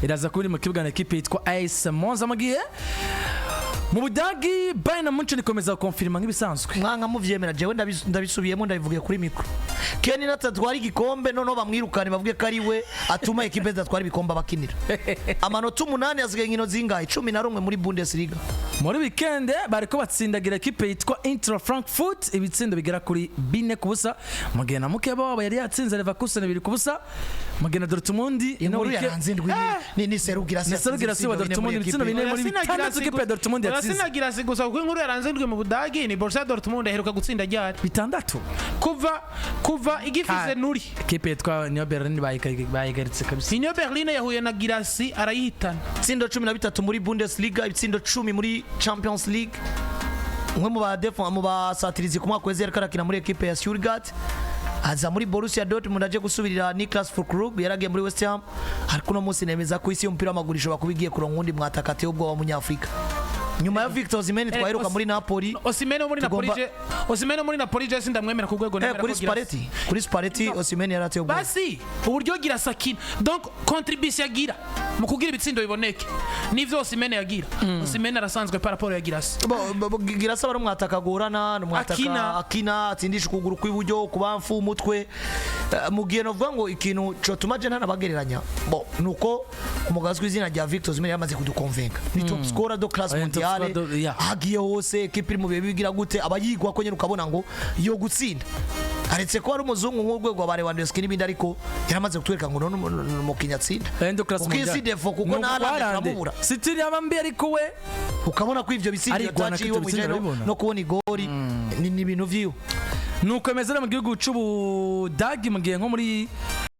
iraza kuba iri mu kibuga na ekipe yitwa AS Monza, mu gihe mu Budagi Bayern Munchen ikomeza gukonfirma nk'ibisanzwe. Mwanka muvyemera, jewe ndabisubiyemo, ndabivugiye kuri micro: Kane natatwara igikombe, noneho bamwirukane, bavuge ko ari we atuma ekipe zidatwara ibikombe abakinira. Amanota 8, asigaye inkino zingahe? 11 muri Bundesliga. Muri weekend bariko batsindagira ekipe yitwa Eintracht Frankfurt ibitsindo bigera kuri 4-0, mu gihe na mukeba wabo yari yatsinze Leverkusen 2-0, mu gihe na Dortmund ino Inkuru weekend yaranze indwi ni Serhou Guirassy. Ni Serhou Guirassy wa Dortmund, ibitsindo 4 muri 6 ekipe ya Dortmund yatsinze. Sinagira si gusa, kuko inkuru yaranze indwi mu Budagi ni Borussia Dortmund aheruka gutsinda ryari? 6. Kuva igifize nuri. Ekipe yitwa Union Berlin bayigaritse kabisa. Union Berlin yahuye na Guirassy arayihitana. Ibitsindo 13 muri Bundesliga, ibitsindo 10 muri Champions League. Umwe mu ba mu basatirizi ku mwaka weze yariko arakina muri ekipe ya Stuttgart, aza muri Borussia Dortmund aje gusubirira Niklas Füllkrug yaragiye muri West Ham. Ariko uno munsi nemeza ko isi y'umupira w'amaguru ishobora kuba igiye kuronka uwundi mwataka ateye ubwoba w'umunyafurika nyuma ya Victor Osimhen twaheruka muri Napoli. Osimhen wo muri Napoli, Tugomba- je Osimhen wo muri Napoli je sindamwemera ku rwego nemera Kuri ko Guirassy. Spalletti, kuri Spalletti Osimhen yarateye ubwoba. Basi uburyo Guirassy akina, donc contribution agira mu kugira ibitsindo biboneke nivyo Osimhen yagira. Osimhen arasanzwe par rapport ya Guirassy. Guirassy aba ari umwataka agorana, ni umwataka Akina. akina atsindisha ukuguru kw'iburyo, kubamfu, umutwe. Mu gihe novuga ngo ikintu cotuma je ntanabagereranya bo nuko umugabo azwi izina rya Victor Osimhen yamaze kudukonvenka, ni top scorer de classe Oya, ni top mondiale. scorer yeah. Ahagiye hose ekipe iri mu bihe bigira gute aba yigwa ko nyine ukabona ngo yo gutsinda, aretse ko ari umuzungu nk'urwego rwa Lewandowski n'ibindi, ariko yaramaze kutwereka ngo none umukinnyi atsinda. Endo classe Kuko mondiale. isi défaut, kuko na Haaland turamubura. City yaba mbi, ariko we ukabona ko ivyo bitsindo Arigwana yataciye ko ivyo mu bitsindo bijanye arabibona. no kubona igori ni ibintu vyiwe. Nuko bimeze rero mu gihugu c'Ubudagi, mu gihe nko muri